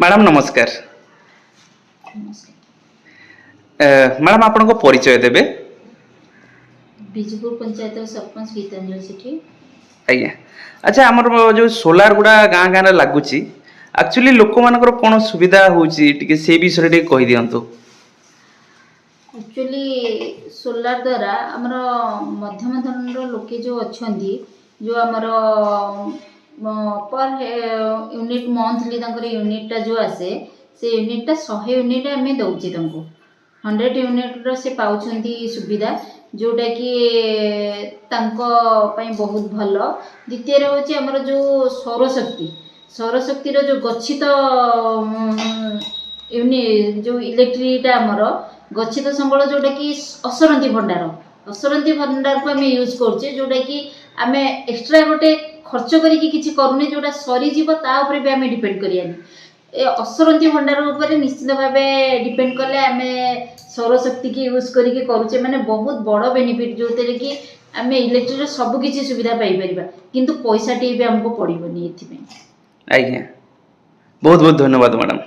Madam, ନମସ୍କାର। ନମସ୍କାର। Madam, ଆପଣଙ୍କ ପରିଚୟ ଦେବେ? ବିଜୁପୁର ପଞ୍ଚାୟତର ସରପଞ୍ଚ ଗୀତାଞ୍ଜଳି ସେଠି। ଆଜ୍ଞା। ଆଚ୍ଛା, ଆମର ଯେଉଁ ସୋଲାର ଗୁଡ଼ା ଗାଁ ଗାଁରେ ଲାଗୁଛି, ଆକ୍ଚୁଆଲି ଲୋକମାନଙ୍କର କ'ଣ ସୁବିଧା ହେଉଛି, ଟିକେ ସେଇ ବିଷୟରେ ଟିକେ କହିଦିଅନ୍ତୁ। ଆକ୍ଚୁଆଲି ସୋଲାର ଦ୍ୱାରା ଆମର ମଧ୍ୟମ ଧରଣର ଲୋକେ ଯେଉଁ ଅଛନ୍ତି, ଯେଉଁ ଆମର ପର୍ ୟୁନିଟ୍ ମନ୍ଥଲି ତାଙ୍କର ୟୁନିଟ୍ଟା ଯେଉଁ ଆସେ, ସେ ୟୁନିଟ୍ଟା 100 ୟୁନିଟ୍ ଆମେ ଦେଉଛେ ତାଙ୍କୁ। 100 ୟୁନିଟ୍ର ସେ ପାଉଛନ୍ତି ସୁବିଧା, ଯେଉଁଟାକି ତାଙ୍କ ପାଇଁ ବହୁତ ଭଲ। ଦ୍ୱିତୀୟରେ ହେଉଛି ଆମର ଯେଉଁ ସୌରଶକ୍ତି, ସୌରଶକ୍ତିର ଯେଉଁ ଗଚ୍ଛିତ ଯେଉଁ ଇଲେକ୍ଟ୍ରିଟା ଆମର ଗଚ୍ଛିତ ସମ୍ବଳ, ଯେଉଁଟାକି ଅସରନ୍ତି ଭଣ୍ଡାର, ଅସରନ୍ତି ଭଣ୍ଡାରକୁ ଆମେ ୟୁଜ୍ କରୁଛେ, ଯେଉଁଟାକି ଆମେ ଏକ୍ସଟ୍ରା ଗୋଟେ ଖର୍ଚ୍ଚ କରିକି କିଛି କରୁନେ। ଯେଉଁଟା ସରିଯିବ, ତା ଉପରେ ବି ଆମେ ଡିପେଣ୍ଡ କରିବାନି। ଏ ଅସରନ୍ତି ଭଣ୍ଡାର ଉପରେ ନିଶ୍ଚିତ ଭାବେ ଡିପେଣ୍ଡ କଲେ ଆମେ ସୌରଶକ୍ତିକି ୟୁଜ୍ କରିକି କରୁଛେ, ମାନେ ବହୁତ ବଡ଼ ବେନିଫିଟ୍, ଯେଉଁଥିରେ କି ଆମେ ଇଲେକ୍ଟ୍ରିର ସବୁ କିଛି ସୁବିଧା ପାଇପାରିବା, କିନ୍ତୁ ପଇସାଟିଏ ବି ଆମକୁ ପଡ଼ିବନି ଏଥିପାଇଁ। ଆଜ୍ଞା, ବହୁତ ବହୁତ ଧନ୍ୟବାଦ ମ୍ୟାଡ଼ାମ୍।